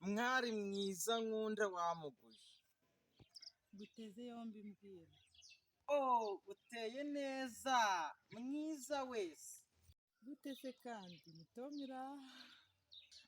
Mwari mwiza nkunda wamuguye. Nguteze yombi mbwira. Oh, uteye neza mwiza wese. Gute se kandi mutomira?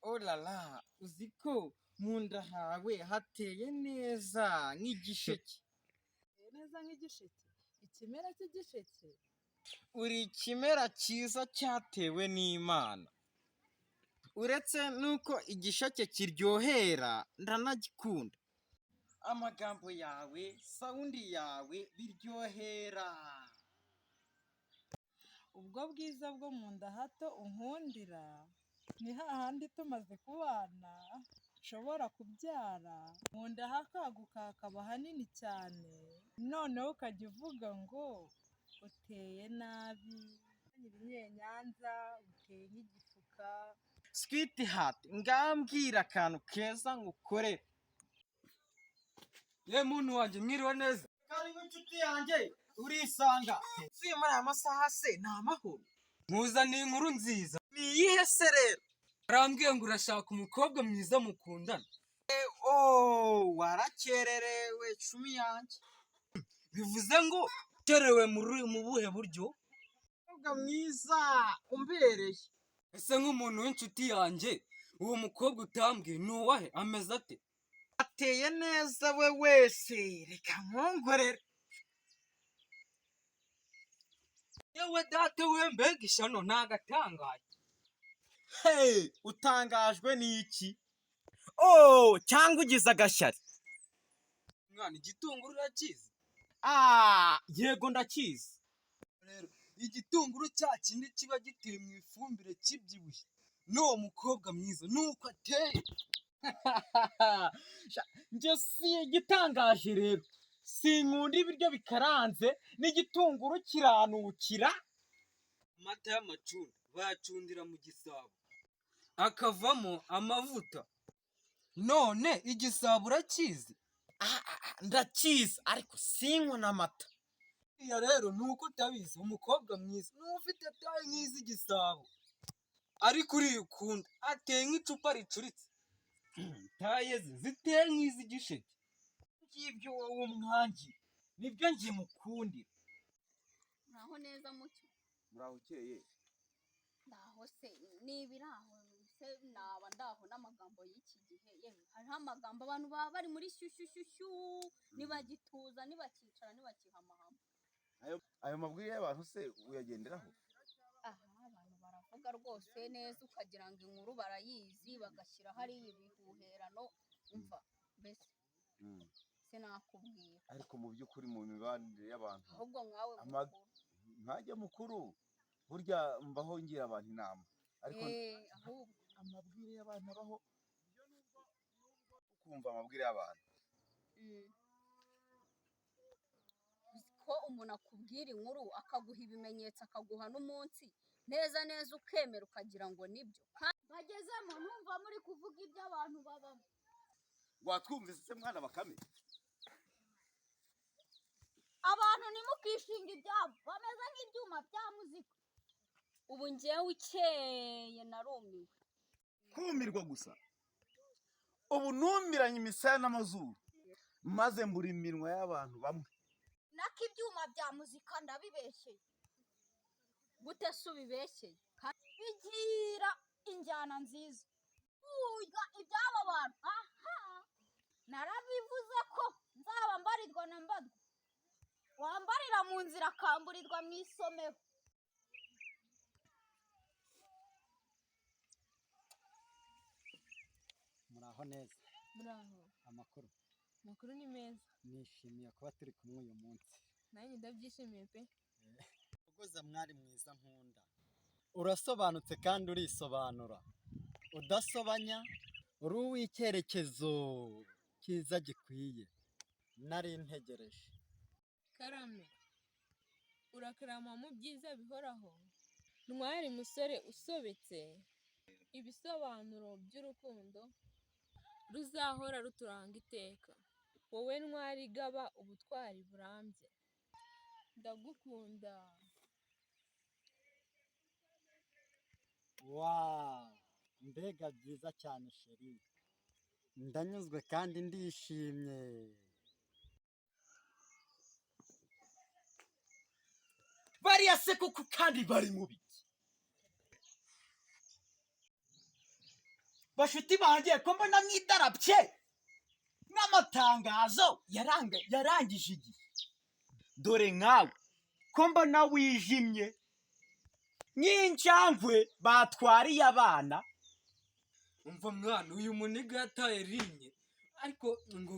Oh la la, uzi ko mu nda hawe hateye neza nk'igisheke. Uteye neza nk'igisheke? Ikimera cy'igisheke? Uri ikimera cyiza cyatewe n'Imana. Uretse n'uko igisheke kiryohera, ndanagikunda. Amagambo yawe, sound yawe biryohera. Ubwo bwiza bwo mu nda hato unkundira, ni hahandi tumaze kubana nshobora kubyara, mu nda hakaguka hakaba hanini cyane, noneho ukajya uvuga ngo uteye nabi, ibinyenyanza, uteye nk'igifuka. Sweetheart, ngambwira akantu keza ngukorere. Ye muntu wanjye, mwiriwe neza. Karibu inshuti yanjye, urisanga. Si muri aya masaha se ni amahoro? Nkuzaniye inkuru nziza. Ni iyihe se rero? Arambwiye ngo urashaka umukobwa mwiza mukundana. Oh, warakererewe cumi yanjye. Bivuze ngo ukerewe mu buhe buryo? Umukobwa mwiza umbereye. Ese nk'umuntu w'inshuti yanjye, uwo mukobwa utambwiye ni uwahe? Ameze ate? Ateye neza we wese, reka nkongorere. Yewe data we, mbega ishyano, nagatangaye. Hey, utangajwe n'iki? Oh, cyangwa ugize agashyari? Mwana, igitunguru urakizi? Ah, yego ndakizi. Rero igitunguru cya kindi kiba giteye mu ifumbire kibyibushye, n'uwo mukobwa mwiza nuko ateye. Sha, njye si igitangaje rero, sinkunda ibiryo bikaranze n'igitunguru kiranukira. Amata y'amacunda bayacundira mu gisabo akavamo amavuta. None igisabo urakizi? Ah, ah, ah, ndakizi ariko sinkwa n'amata. Iya rero ni uko utabizi, umukobwa mwiza ni ufite taille nk'iz'igisabo, ariko uriya ukunda ateye nk'icupa ricuritse, taille ze ziteye nk'iz'igisheke. Ngibyo wowe umwangi nibyo njye mukundira. Muraho neza mucyo. Muraho ukeye. Ndaho se, niba iri aho se naba ndaho n'amagambo y'iki gihe. Yewe, hariho amagambo abantu baba bari muri shyushyushyushyu, ntibagituza, ntibakicara, ntibakihamahama. Ayo mabwire y'abantu se uyagenderaho? Aha abantu baravuga rwose neza ukagira ngo inkuru barayizi, bagashyira hariya ibihuherano, umva mbese sinakubwira. Ariko mu by'ukuri mu mibanire y'abantu Ahubwo nkawe mukuru. Nkajya mukuru, burya mbaho ngira abantu inama, ariko Ahubwo amabwire y'abantu abaho, kumva amabwire y'abantu. Uzi ko umuntu akubwira inkuru akaguha ibimenyetso akaguha n'umunsi neza neza, ukemera ukagira ngo nibyo bagezemo, numva muri kuvuga ibyo abantu babamo. Watwumvise se mwana Bakame? Abantu ntimukishinga ibyabo, bameze nk'ibyuma bya muzika. Ubu ngewe ukeye narumiwe. Kumirwa gusa, ubu numiranye imisaya n'amazuru maze mbura iminwa y'abantu bamwe. Nako ibyuma bya muzika ndabibeshyeye. Gute se ubibeshyeye? Bigira injyana nziza. Burya iby'aba bantu, aha narabivuze ko nzaba mbarirwa na mbadwa, wambarira mu nzira akamburirwa mu isomero. Muraho neza? Muraho. Amakuru? Amakuru ni meza. Nishimiye kuba turi kumwe uyu munsi. Nanjye ndabyishimiye pe. Ugoza mwari mwiza nkunda, urasobanutse kandi urisobanura, udasobanya, uri uw'icyerekezo cyiza gikwiye nari ntegereje. Karame. Urakarama mu byiza bihoraho. Ntwari musore usobetse, ibisobanuro by'urukundo ruzahora ruturanga iteka. Wowe ntwari igaba ubutwari burambye. Ndagukunda. Wow, mbega byiza cyane chérie. Ndanyuzwe kandi ndishimye. Bariya se koko kandi bari mu biki? Bashuti banjye, ko mbona mwidarapye n'amatangazo yarangije igihe? Dore nkawe ko mbona wijimye nk'injangwe batwariye abana. Umva mwana, uyu muniga yataye rinye, ariko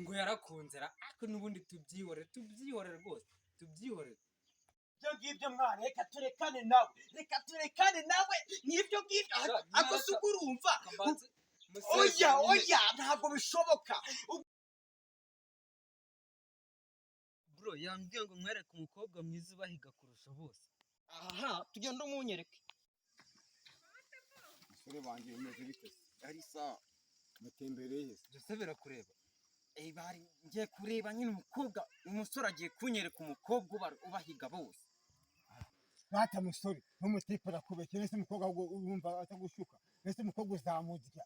ngo yarakunze ra, ariko n'ubundi tubyihorere, tubyihorere rwose, tubyihorere. Ibyo ngibyo mwana, reka turekane nawe, reka turekane nawe n'ibyo ngibyo. Ako si ubwo urumva? Kambanze Oya. musezere. Oya, ntabwo bishoboka. Bro yambwiye ngo nkwereke umukobwa mwiza ubahiga kurusha bose. Aha, tugenda umunyereke. Musore wanjye, bimeze bite se? Ari sawa, mutembereye se? Byose birakureba. Eh, bari ngiye kureba nyine umukobwa, umusore agiye kunyereka umukobwa ubahiga bose. Rata musore, n'umutipe arakubeshya. Ese umukobwa ahubwo urumva atagushuka? Ese umukobwa uzamurya?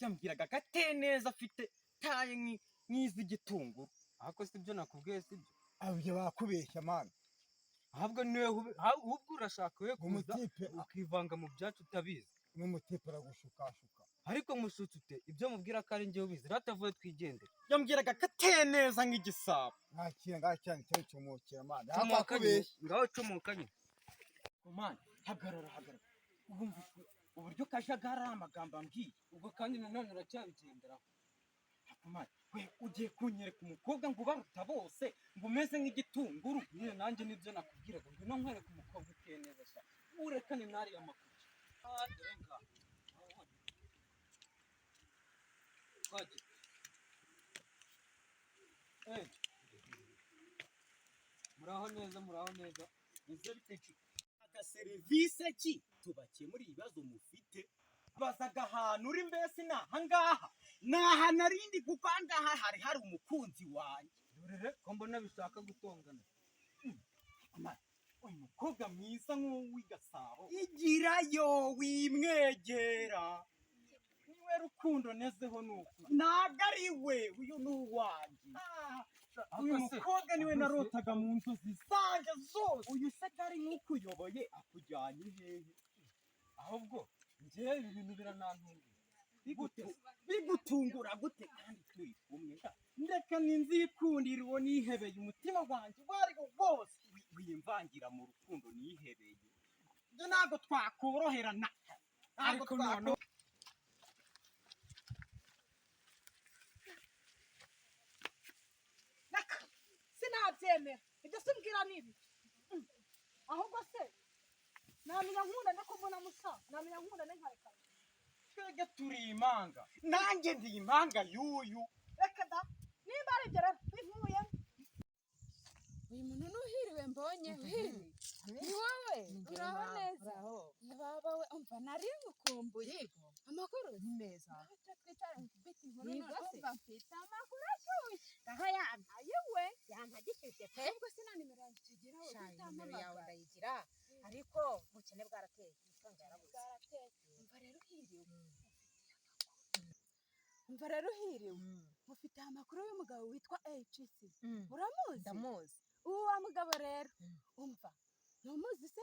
Yambwiraga ko ateye neza, afite taille nk'iz'igitunguru. Ahubwo si byo nakubwiye, si byo? Ibyo bakubeshya, man. Ahubwo niwe ahubwo urashaka we kuza Umutipe ukivanga mu byacu utabizi. N'umutipe aragushukashuka. Ariko mushutse ute ibyo mubwira ko ari njyewe ubizi? Ratavuye, twigendere. Yambwiraga ko ateye neza nk'igisabo. Ntakira ngaho cyane cyumukira, man. Comoka nyine. Akakubeshya. Ngaho comoka nyine. Man, hagarara, hagarara. Urumva uburyo kajagari ari amagambo ambwiye? Ubwo kandi nanone uracyabigenderaho. Man, we ugiye kunyereka umukobwa ngo ubaruta bose, ngo umeze nk'igitunguru? Nyine nanjye nibyo nakubwiraga, ngwino nkwereke umukobwa uteye neza sha, urekane n'ariya makuki. Ah, dore ngaho. Urabona? Twagiye. Eh. Muraho neza, muraho neza. Bize bite ki? Aka serivisi ki tubakemura ibibazo mufite? Bazaga ahantu uri, mbese ni ahangaha? Ni aha narindi, kuko ahangaha hari umukunzi wanjye. Dore ko mbona bishaka gutongana. Man, uyu mukobwa mwiza nk'uw'i Gasabo, Igirayo wimwegera. Niwe rukundo nezeho, ni ukuri. Ntabwo ari we, uyu ni uwanjye. Uyu Ariko se- mukobwa niwe ariko se- narotaga mu nzozi zanjye zose. Uyu se kari nk'ukuyoboye, akujyanye hehe? Ahubwo njyewe ibi bintu biranantunguye. Bigutungura gute kandi turi kumwe? Ndeka ninzikundira uwo nihebeye umutima wanjye uwo ari wo wose. Wimvangira mu rukundo nihebeye. Ibyo ntabwo twakoroherana, ntabwo. Ariko noneho Reka sinabyemera, ibyo se umbwira ni ibiki? Ahubwo se namenya nkundane ko mbona musa, namenya nkundane nkareka? Twebwe turi impanga. Nanjye ndi impanga y'uyu. Reka da, nimba ari ibyo rero bivuyemo. Uyu muntu nuhiriwe, mbonye uhiriwe, ni wowe? Uraho neza baba we? Umva, nari ngukumbuye. Amakuru Ni meza. Ntacyo, twicare nkubite inkuru. Yego None se. umva, mfite amakuru ashyushye. Aho yampa Ayiwe, yampa gishyushye pe. Ahubwo se na nimero yawe tugira we? Sha, nimero yawe utampamagara ndayigira, ariko ubukene bwarateye, amafaranga yarabuze. Bwarateye. Umva rero uhiriwe, umva rero uhiriwe, mufite amakuru y'umugabo witwa HC. Uramuzi? Ndamuzi. Uwo wa mugabo rero, umva, ntumuzi se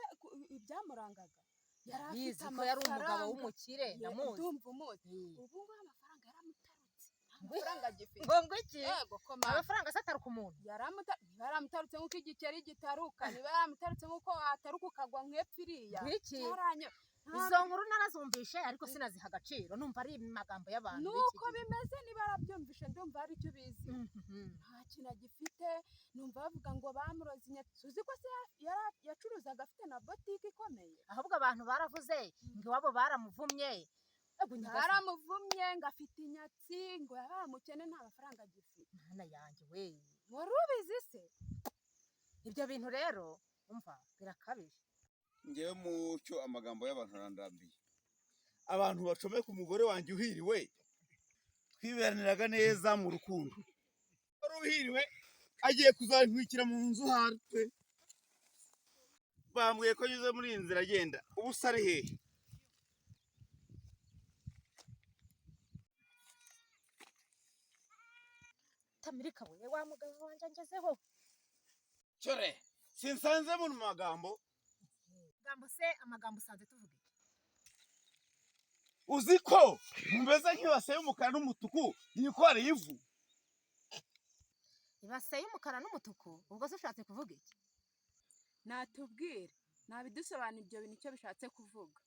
ibyamurangaga? Yari afite Ndabizi ko yari umugabo amafaranga. w'umukire. Ndamuzi. Ndumva umuzi. Ubu ngubu amafaranga yaramutarutse, nta mafaranga agifite. Ngo ngwiki? Yego koma. Amafaranga se ataruka umuntu? Niba yaramutarutse nk'uko igikeri gitaruka, niba yaramutarutse nk'uko wataruka ukagwa nk'epfo iriya. Ngwiki? Byaranyo Izo nkuru narazumvishe, ariko sinaziha agaciro, numva ari amagambo y'abantu b'iki Nuko gihe. bimeze, niba yarabyumvishe ndumva hari icyo ubizi. Nta kintu agifite. Numva bavuga ngo bamuroze inyatsi. Uzi ko se yacuruzaga afite na botike ikomeye? Ahubwo abantu baravuze ngo iwabo baramuvumye. Ego nyagasani. Baramuvumye ngo afite inyatsi, ngo yabaye umukene, nta mafaranga agifite. Mana yanjye we! Wari ubizi se? Ibyo bintu rero umva birakabije. Ngewe mucyo, amagambo y'abantu arandambiye. Abantu bacomeka umugore wanjye uhiriwe, twiberaniraga neza mu rukundo. Wari uhiriwe agiye kuzantwikira mu nzu hatwe. Bambwiye ko anyuze muri iyi nzira agenda. Ubu se ari hehe? Rutamirika we, wa mugabo wanjye angezeho. Cyore sinsanze mu magambo. Magambo se, amagambo usanze tuvuga iki? Uzi ko mumeze nk'ibase y'umukara n'umutuku yikoreye ivu. Ibase y'umukara n'umutuku, ubwo se ushatse kuvuga iki? Natubwire, nabidusobanura ibyo bintu icyo bishatse kuvuga.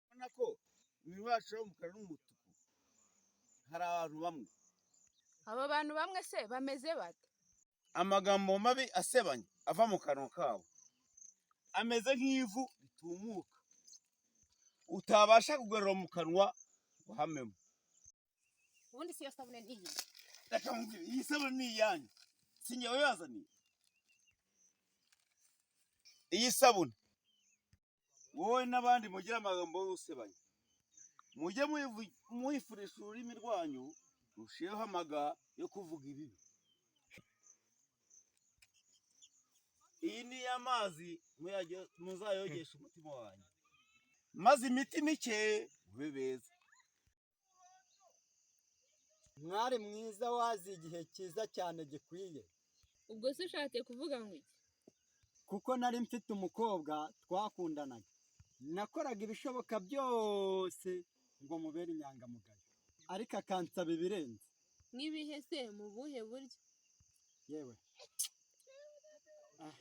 Urabona ko imibiri yacu y'umukara n'umutuku hari abantu bamwe. Abo bantu bamwe se bameze bate? Amagambo mabi asebanya ava mu kanwa kabo ameze nk'ivu ritumuka utabasha kugarura mu kanwa ngo uhamemo. Ubundi si iyo sabune ntiyi? Reka nkubwire, iyi sabune ni iyanyu, si njye wayibazaniye. Iyi sabune wowe n'abandi mugira amagambo y'usebanya mujye muyifurisha ururimi rwanyu rushireho amaga yo kuvuga ibibi. Iyi ni iy'amazi muzayogesha umutima wanyu maze imiti mike mube beza. Mwari mwiza, wazi igihe cyiza cyane gikwiye. Ubwo se ushatse kuvuga ngo iki? Kuko nari mfite umukobwa twakundanaga, nakoraga ibishoboka byose ngo mubere inyangamugayo, ariko akansaba ibirenze. Nk'ibihe se, mu buhe buryo? Yewe, ah,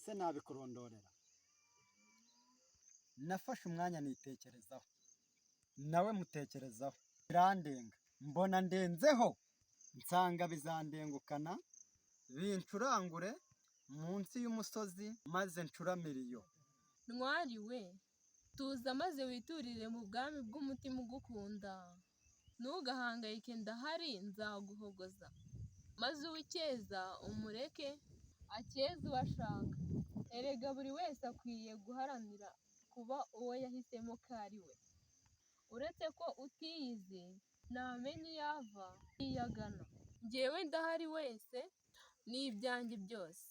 se nabikurondorera? Nafashe umwanya nitekerezaho, nawe mutekerezaho, birandenga, mbona ndenzeho, nsanga bizandengukana bincurangure munsi y'umusozi maze ncuramire iyo. Ntwari we, tuza maze witurire mu bwami bw'umutima ugukunda. Ntugahangayike, ndahari nzaguhogoza, maze uwikeza umureke akeze uwo ashaka. Erega buri wese akwiye guharanira kuba uwo yahisemo ko ari we. Uretse ko utiyizi ntamenya iyo ava n'iyo agana. Njyewe ndahari wese n'ibyanjye byose.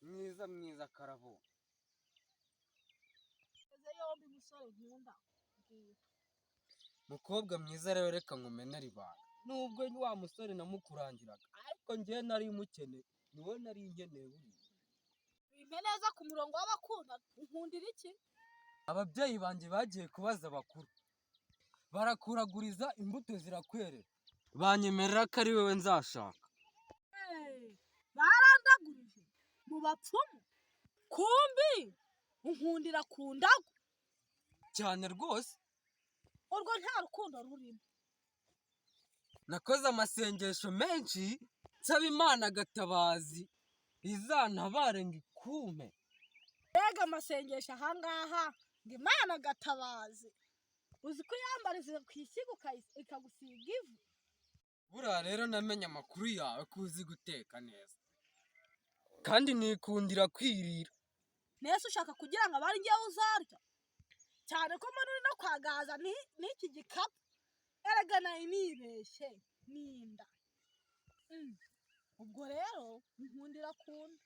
Mwiza mwiza karabo. Eze yombi, musore nkunda, mbwira. Mukobwa mwiza rero, reka nkumenere ibanga. Nubwo wa musore namukurangiraga, ariko njyewe nari mukeneye, ni wowe nari nkeneye buriya. Bimpe neza ku murongo w'abakunda, unkundira iki? Ababyeyi banjye bagiye kubaza abakuru, barakuraguriza imbuto zirakwerera, banyemerera ko ari wowe nzashaka. Hey, barandagurije mu bapfumu, kumbi unkundira ku ndagu? Cyane rwose. Urwo nta rukundo rurimo. Nakoze amasengesho menshi nsaba Imana agatabazi izantabare ngo ikume. Mbega amasengesho ahangaha ngo Imana gatabazi! Uzi ko uyambariza ku ishyiga ikagusiga ivu? Buriya rero namenye amakuru yawe ko uzi guteka neza, kandi nikundira kwirira. Nese ushaka kugira ngo abe ari njyewe uzarya, cyane ko mbona uri no kwagaza n'iki gikapu? Erega nayo nibeshye ninda. Ubwo rero nkundira kunda.